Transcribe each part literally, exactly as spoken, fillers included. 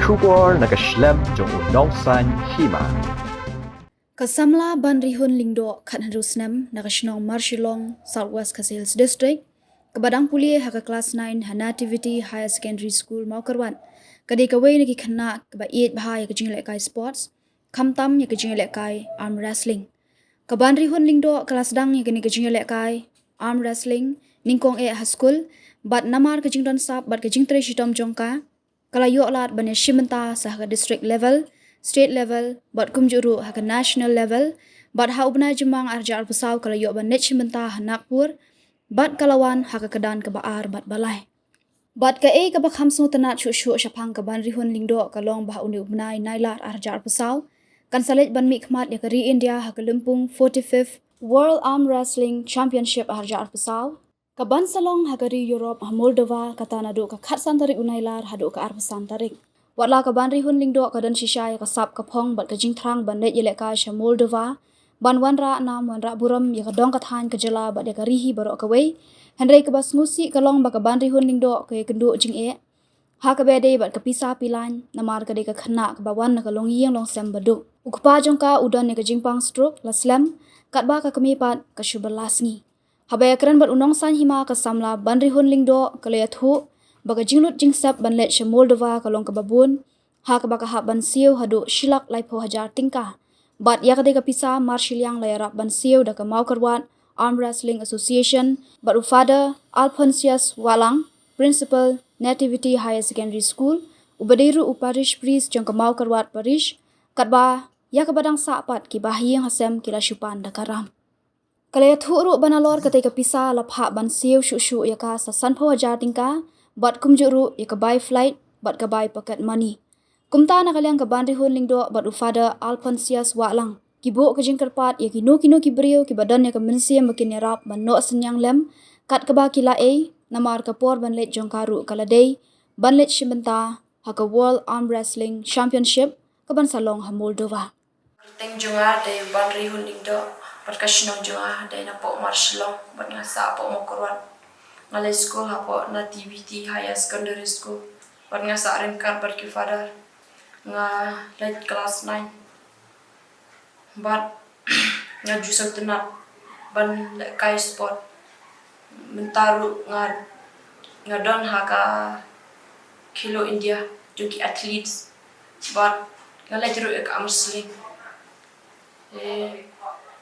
Khubor na ka shlem jong u Nongsaiñ Hima. Ka samla Banrihun Lyngdoh khathynriew snem na ka shnong Marshillong, South West Khasi Hills District, kaba dang pule ha ka klas nine ha Nativity Higher Secondary School Mawkyrwat, ka dei kawei na ki khynnah kaba ïeit bha ïa ka jinglehkai sports, khamtam ïa ka jinglehkai arm wrestling. Ka Banrihun Lyngdoh ka la sdang ïa kane ka jinglehkai arm wrestling nyngkong eh ha skul, bad namar ka jingdon sap bad ka jingtrei shitom jong ka, ka la ïoh lad ban ïashim bynta sa ha ka district level, state level, bad kumjuh ruh ha ka national level, bad ha u bnai Jymmang arhajar arphew saw ka la ïoh ban leit shim bynta ha Nagpur, bad ka la wan ha ka kyrdan kaba ar bad ba lai. Bad kaei kaba kham sngewtynnat shuh shuh shaphang ka Banrihun Lyngdoh ka long ba ha une u bnai Nailar arhajar arphew saw, kan sa leit ban mihkhmat ïa ka ri India ha ka lympung forty-fifth World Arm Wrestling Championship arhajar arphew saw, kaban sa long ha ka ri Europe ha Moldova, kata naduh ka khatsan tarik u Nailar haduh ka arphew san tarik. Wat la ka Banrihun Lyngdoh ka don shisha ïa ka sap ka phong bad ka jingthrang ban leit ïalehkai sha Moldova, ban wanrah nam wanrah burom ïa ka dong ka thaiñ ka jylla bad ïa ka ri hi baroh kawei. Hynrei kaba sngewsih ka long ba ka Banrihun Lyngdoh ka ïakynduh jingeh ha kaba ïadei bad ka pisa pilaiñ, namar ka dei ka khynnah kaba wan na ka longïing longsem baduh. U kpa jong ka u don ïa ka jingpang stroke la slem, katba ka kmie pat ka shu bylla sngi. Haba ïakren bad u Nongsaiñ Hima, ka samla Banrihun Lyngdoh ka la ïathuh ba ka jinglut jingsep ban leit sha Moldova ka long kaba bun, ha kaba ka hap ban siew haduh shi lak laiphew hajar tyngka. Bad ïa katei ka pisa marshiliang la ïarap ban siew da ka Mawkyrwat Arm Wrestling Association bad u Father Alphonsius Wahlang, Principal, Nativity Higher Secondary School, uba dei ruh u Parish Priest jong ka Mawkyrwat Parish, katba ïa kaba dang sah pat kiba ha ïing ha sem ki la shu pan da ka ram. Ka la ïathuh ruh ba nalor katei ka pisa la phah ban siew shuh shuh ïa ka sa sanphew hajar tyngka, bad kumjuh ruh ïa ka bai flight bad ka bai pocket money. Kumta na ka liang ka Banrihun Lyngdoh bad u Father Alphonsius Wahlang ki buh ka jingkyrpad ïa kino kino ki briew kiba don ïa ka mynsiem ba kin ïarap ban noh synñiang lem, kat kaba ki la ei, namar ka por ban leit jong ka ruh ka la dei ban leit shim bynta ha ka World Arm Wrestling Championship kaban sa long ha Moldova. Kyrteng jong nga dei Banrihun Lyngdoh, bad ka shnong jong nga dei napoh Marshillong, bad nga sah hapoh Mawkyrwat. Nga leit skul hapoh Nativity Higher Secondary School, bad nga sah ryngkat bad ki father. Nga leit klas nine. Bad nga ju sngewtynnat ban lehkai sport. Mynta ruh nga, nga don ha ka Khelo India jong ki athletes. Bad nga leit ruh ïa ka arm wrestling. Eh,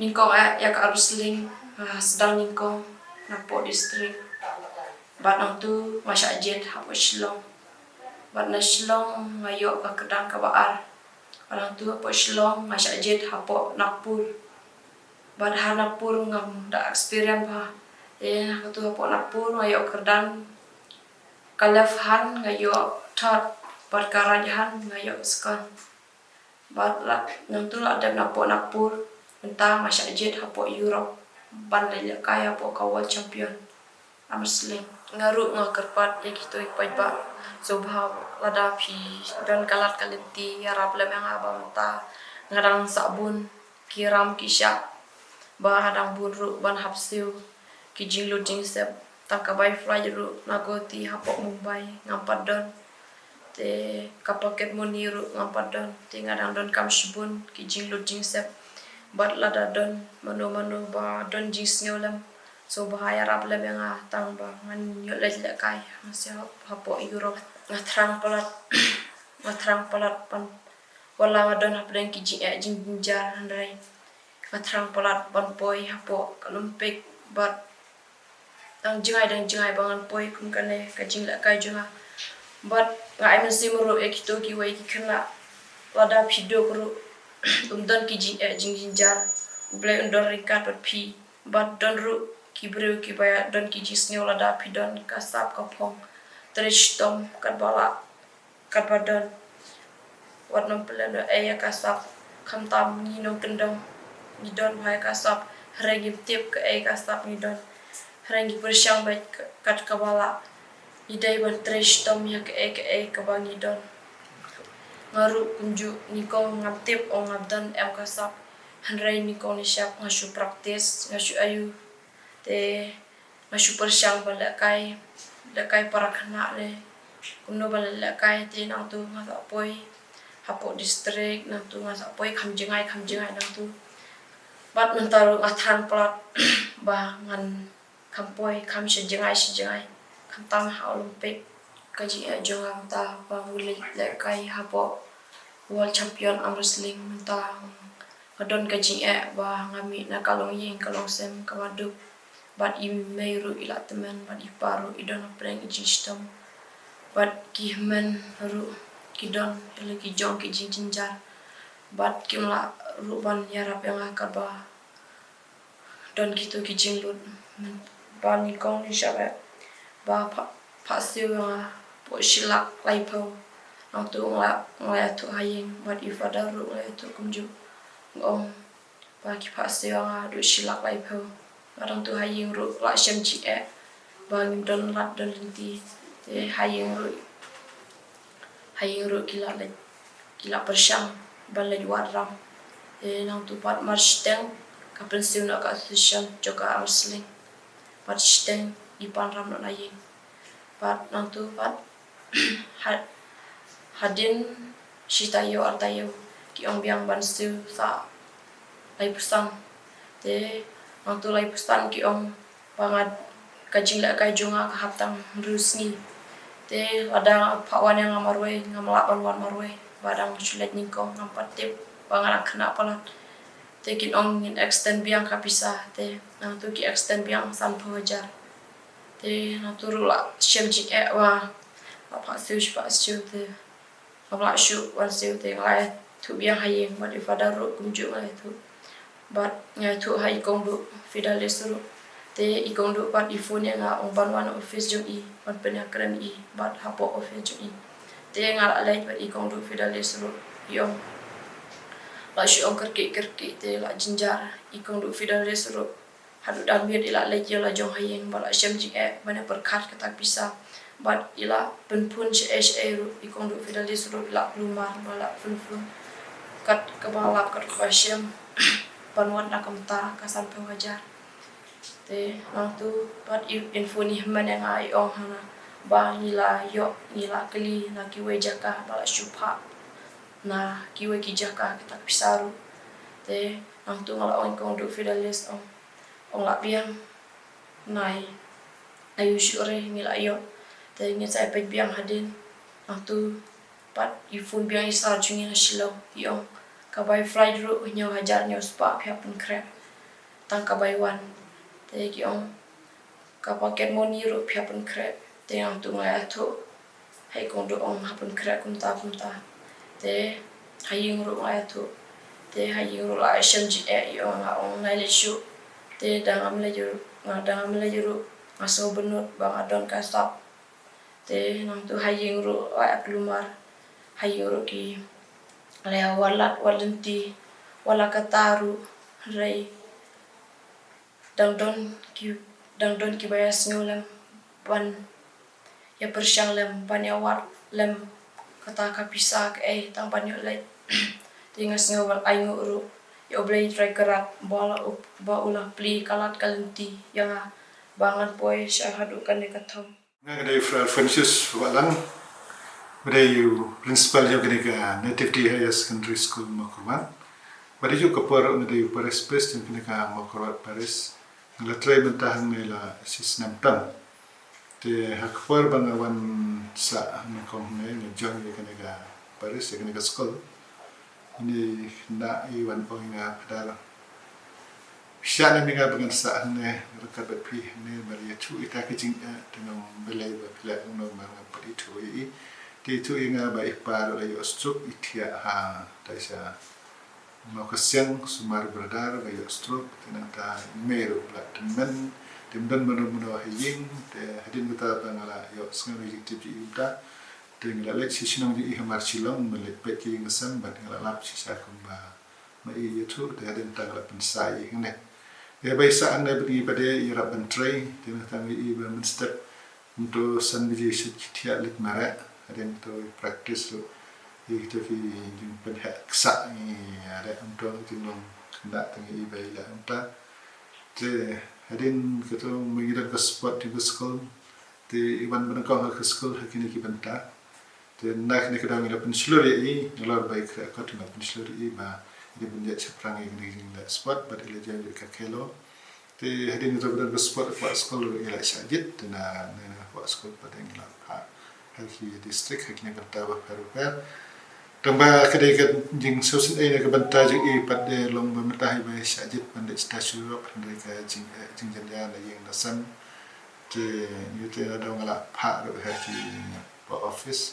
nyngkong eh ïa ka arm wrestling nga sdang nyngkong napoh district. Bad nangtu nga shah jied hapoh Shillong. Bad na Shillong nga ïoh ka kyrdan kaba ar. Bad nangtu hapoh Shillong nga shah jied hapoh Nagpur. Bad ha Nagpur ngam da experience bha. Eh, nangtu hapoh Nagpur nga ïoh kyrdan ka left hand nga ïoh third, bad ka right hand nga ïoh second. Bad la, nangtu la dep napoh Nagpur, mynta nga shah jied hapoh Europe ban leit lehkai hapoh ka World Champion arm wrestling. Nga ruh nga kyrpad ïa kito ki paidbah, sngewbha lada phi don ka lad ka lynti, ïarap lem ïa nga ba mynta nga dang sah bun ki ram ki shah, ba nga dang bun ruh ban hap siew ki jinglut jingsep. Tang ka bai flight ruh na Guwahati hapoh Mumbai ngam pat don. Te ka pocket money ruh ngam pat don. Te nga dang donkam shibun ki jinglut jingsep. Bad lada don mano mano ba don jingsngew lem, sngewbha ïarap lem ïa nga tang ba ngan ïoh leit lehkai hangne hapoh Europe. Nga thrang palat, nga thrang palat ban, wat la nga don hapdeng ki jingeh jingjynjar, hynrei nga thrang palat ban poi hapoh ka Olympic, bad dang jngai dang jngai ba ngan poi kum kane ka jinglehkai jong nga. Bad nga ai mynsiem ruh ïa kito kiwei ki khynnah, lada phi duk ruh, um don ki jingeh jingjynjar, U Blei un don ryngkat bad phi. Bad don ruh ki briew kiba ïa don ki jingsngew, lada phi don ka sap ka phong, trei shitom katba lah katba don. Wat nym pynlehnohei ïa ka sap, khamtam ngi nongkyndong ngi don bha ïa ka sap, hynrei ngim tip kaei ka sap ngi don. Hynrei ngi pyrshang beit kat kaba lah. Ngi dei ban trei shitom ïa kaei kaei kaba ngi don. Nga ruh kumjuh, nyngkong ngam tip ong ngam don em ka sap. Hynrei nyngkong nishap nga shu practice, nga shu ïoh. Te nga shu pyrshang ban lehkai, lehkai para khynnah ne kumno ban lehkai. Te nangtu nga sa poi hapoh district, nangtu nga sa poi kham jngai kham jngai nangtu. Bad mynta ruh nga thrang palat ba ngan kham poi kham sha jngai sha jngai, khamtam ha Olympic. Ka jingeh jong nga mynta ba ngan lehkai hapoh World Champion Arm Wrestling mynta. Nga don ka jingeh ba nga mih na ka longïing ka longsem kaba duk. Bad i mei ruh i la tymmen, bad i pa ruh i don hapdeng i jingshitom. Bad ki hynmen ruh ki don ïa la ki jong ki jingjynjar. Bad kim lah ruh ban ïarap ïa nga katba don kito ki jinglut. Ba nyngkong nyngshap eh ba phah, phah siew ïa nga hapoh shi lak laiphew. Nangtu nga la, nga la ïathuh ha ïing, bad i Father ruh nga la ïathuh kumjuh. Nga ong ba ki phah siew ïa nga haduh shi lak laiphew. Bad nangtu ha ïing ruh la shem jingeh ba ngim don lad don lynti. Te ha ïing ruh, ha ïing ruh ki la leit, ki la pyrshang ban leit wad ram. Te nangtu pat mar shiteng ka pynsiew noh ka association jong ka arm wrestling. Bad shiteng ki pan ram noh na ïing. Bad nangtu pat ha, hadien shi taïew ar taïew ki ong biang ban siew sa laiphew san. Te nangtu laiphew san ki ong ba nga, ka jinglehkai jong nga ka hap tang hynriew sngi. Te lada phah wan ïa nga marwei ngam lah ban wan marwei, ba dang shu leit nyngkong ngam pat tip ba nga dang khynnah palat. Te kin ong ngin extend biang ka pisa, te nangtu ki extend biang sanphew hajar. Te nangtu ruh la shem jingeh ba la phah siew shi phah siew te ngam lah shuh wan siew. Te nga la ïathuh biang ha ïing, bad i Father ruh kumjuh nga la ïathuh. Bad nga ïathuh ha i Kong Duh Fidelis ruh. Te i Kong Duh pat i phone ïa nga ong ban wan office jong i ban pynïakren ïa i. Bad hapoh office jong i te nga la leit bad i Kong Duh Fidelis ruh i ong la shu ong kyrkieh kyrkieh te la jynjar. I Kong Duh Fidelis ruh haduh da miet i la leit ïa la jong ha ïing ba la shem jingeh ban ïa pyrkhat kata ka pisa. Bad i la pynphone shaei shaei ruh, i Kong Duh Fidelis ruh i la kulmar ba la pynphone kat kaba lap kat kaba shem ban wad na ka mynta ka sanphew hajar. Te nangtu pat i phone i hynmen ïa nga i ong hana ba ngi la ïoh, ngi la kylli na kiwei jaka ba la shu phah na kiwei ki jaka kata ka pisa ruh. Te nangtu nga la ong i Kong Duh Fidelis ong, ong lah biang, nai, aiu shuh re ngi la ïoh. Te ngin sa ïa peit biang hadien. Nangtu pat i phone biang i sir jong ngi na Shillong i ong ka bai flight ruh hynñiew hajar hynñiew spah phi hap pynkhreh tang ka bai wan. Te ki ong ka pocket money ruh phi hap pynkhreh. Te nangtu nga ïathuh ha i Kong Duh ong hap pynkhreh kumta kumta. Te ha ïing ruh nga ïathuh. Te ha ïing ruh la shem jingeh i ong, nga ong nai leit shuh. Te da ngam leit ruh, nga da ngam leit ruh nga sngew bynnud ba nga don ka sap. Te nangtu ha ïing ruh la ïa kulmar. Ha ïing ruh ki la ïa wad lad wad lynti. Wat la kata ruh hynrei dang don ki, dang don kiba ïa sngew lem ban ïa pyrshang lem ban ïa wad lem kata ka pisa kaei tang ban ïoh leit. Te nga sngew ban ainguh ruh ïa U Blei Trai Kynrad ba la u, ba u la plie ka lad ka lynti ïa nga ba ngan poi sha haduh kane ka thong. Nga ka dei Father Francis Wahlang, ba dei u principal jong kane ka Nativity Higher Secondary School Mawkyrwat. Ba dei ju ka por nga dei u parish priest jong kane ka Mawkyrwat parish. Nga la trei mynta hangne la shi snem tam. Te ha ka por ba nga wan sah nyngkong hangne, nga join ïa kane ka parish, ïa kane ka school, ine i khynnah i wan ong ïa nga, Phadar, shah ne mynta ba ngan sah hangne, ryngkat bad phi hangne, ba ïathuh ïa kita ki jingeh, te ngam balei ba phi leh kumno, ba ngam pat ithuh ïa i. Te ithuh ïa nga ba i pa ruh la ïoh stroke, i thiah ha, tai sha Mawkasiang, Sumar Brother, ba ïoh stroke, te nangta i mei ruh la tymmen, te ym don mano mano ha ïing, te hadien kata ba nga la ïoh sngew ïa ki jingtip jong i mynta, te nga la leit sha shnong jong i ha Marshillong, ban leit peit ïa i, nga sngew bad nga la lap shisha kumba ma i ïathuh, te hadien kata nga la pynsah ïa i hangne. Te ba i sah hangne bad ngi pat de ïarap ban trei, te nangta ngi i ba mynstep mynta san baje sha ki thiah leit mareh, hadien to i practice ruh ïa kito ki jingpynheh ksah, ngi ïareh mynta ki jinglong khynnah, te ngi i ba i lah mynta. Te hadien kito ma ngi don ka sport jong ka school, Te i wan ba nyngkong ha ka skul ha kine ki bynta. Te na kine ki daw ngi la pynshlur ïa i, nalor ba i khreh kot ngi la pynshlur ïa i ba i dei ban ïaid shaphrang ïa kine ki jingleh sport bad i la join ïa ka khelo. Te hadien ba don ka sport ha ka skul i la shah jied, te na, na, na ka skul pat ngi la phah ha ki district ha kine ki bynta bapher bapher. Tangba ka dei ka jingsngewsynei na ka bynta jong i pat de long ba mynta hi ba i shah jied ban leit sha Europe, hynrei ka jing, eh, jingjynjar na ïing na sem. Te ïa te nga dang la phah ruh ha ki pa office.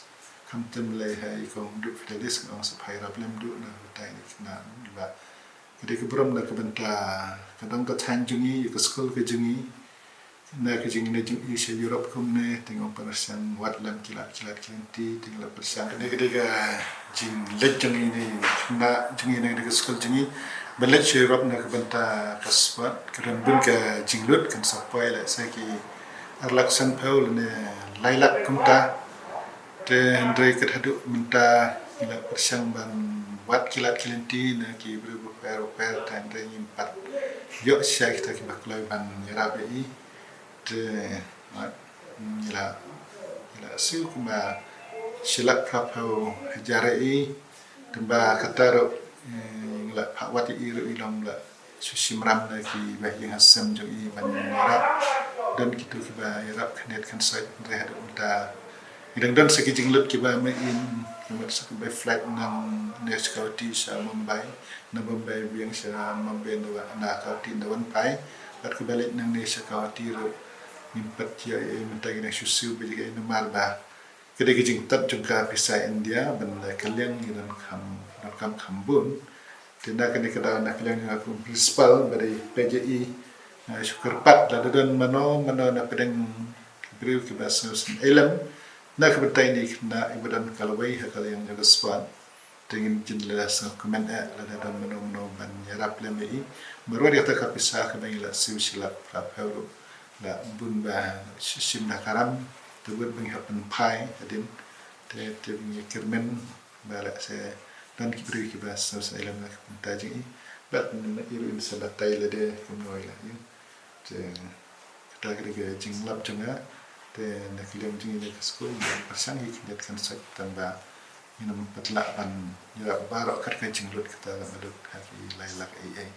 Khamtam lei ha i kong Duh Fidelis nga ong sa phah ïarap lem Duh na ka bynta ine i khynnah ba ka dei ka burom na ka bynta ka dang ka thaiñ jong i, ïa ka skul ka jong i. Na ka jingïaid jong i sha Europe kumne, te nga ong pyrshang wat lem ki lad ki lad ki lynti, te nga la pyrshang. Kane ka dei ka jingleit jong i ne, na jong i ne, ka skul jong i ban leit sha Europe na ka bynta ka sport, ka don bun ka jinglut, kan sa poi lehse ki ar lak sanphew lane lai lak kumta. Te hynrei kat haduh mynta ngi la pyrshang ban wad ki lad ki lynti na ki briew bapher bapher, te hynrei ngim pat ïoh shisha kita kiba kloi ban ïarap ïa i. Te, ah, ngi la, ngi la siew kumba shi lak phra phew hajar ïa i. Tangba kata ruh, eh, ngi la phah wad ïa i ruh i long la shu shim ram na kiba ïing ha sem jong i ban ïarap. Don kito kiba ïarap khyndiat khynsoit, hynrei haduh mynta ngi dang don sa ki jinglut kiba mei im, ki mut sa kiba flight nangne sha Guwahati sha Mumbai, na Mumbai biang sha Mumbai, na, na Guwahati na wan phai. Bad kiba leit nangne sha Guwahati ruh ngim pat ïoh ei ei, mynta ngi dang shu siew ba jingeh namar ba ka dei ka jingtap jong ka pisa India, ban la ka liang ngi donkam, donkam kham bun. Te na kane ka daw na ka liang jong nga kum principal ba dei peit ïa i, eh, shu kyrpad lada don mano mano na pdeng ki briew kiba sngewsynei lem na ka bynta ine i khynnah iba don ka lawei ha ka liang jong ka sport. Te ngin jin la sngewkmen eh lada don mano mano ban ïarap lem ïa i. Marwat ïa kata ka pisa kaba ngi la siew shi lak phra phew ruh la bun ba shi-, shim da ka ram, te bun ba ngi hap ban phai hadien. Te, te ngi kyrmen ba lehse don ki briew kiba sngewsynei lem na ka bynta jong i. Bad i ruh in sa batai lade kumno i la ïoh. Te kata ka dei ka jinglap jong nga. Te na ka liang jong i na ka skul, nga pyrshang ïa ki khyndiat khynsoit, tangba ngim pat lah ban ïarap baroh kat ka jinglut kata kaba lut ha ki lai lak ei ei.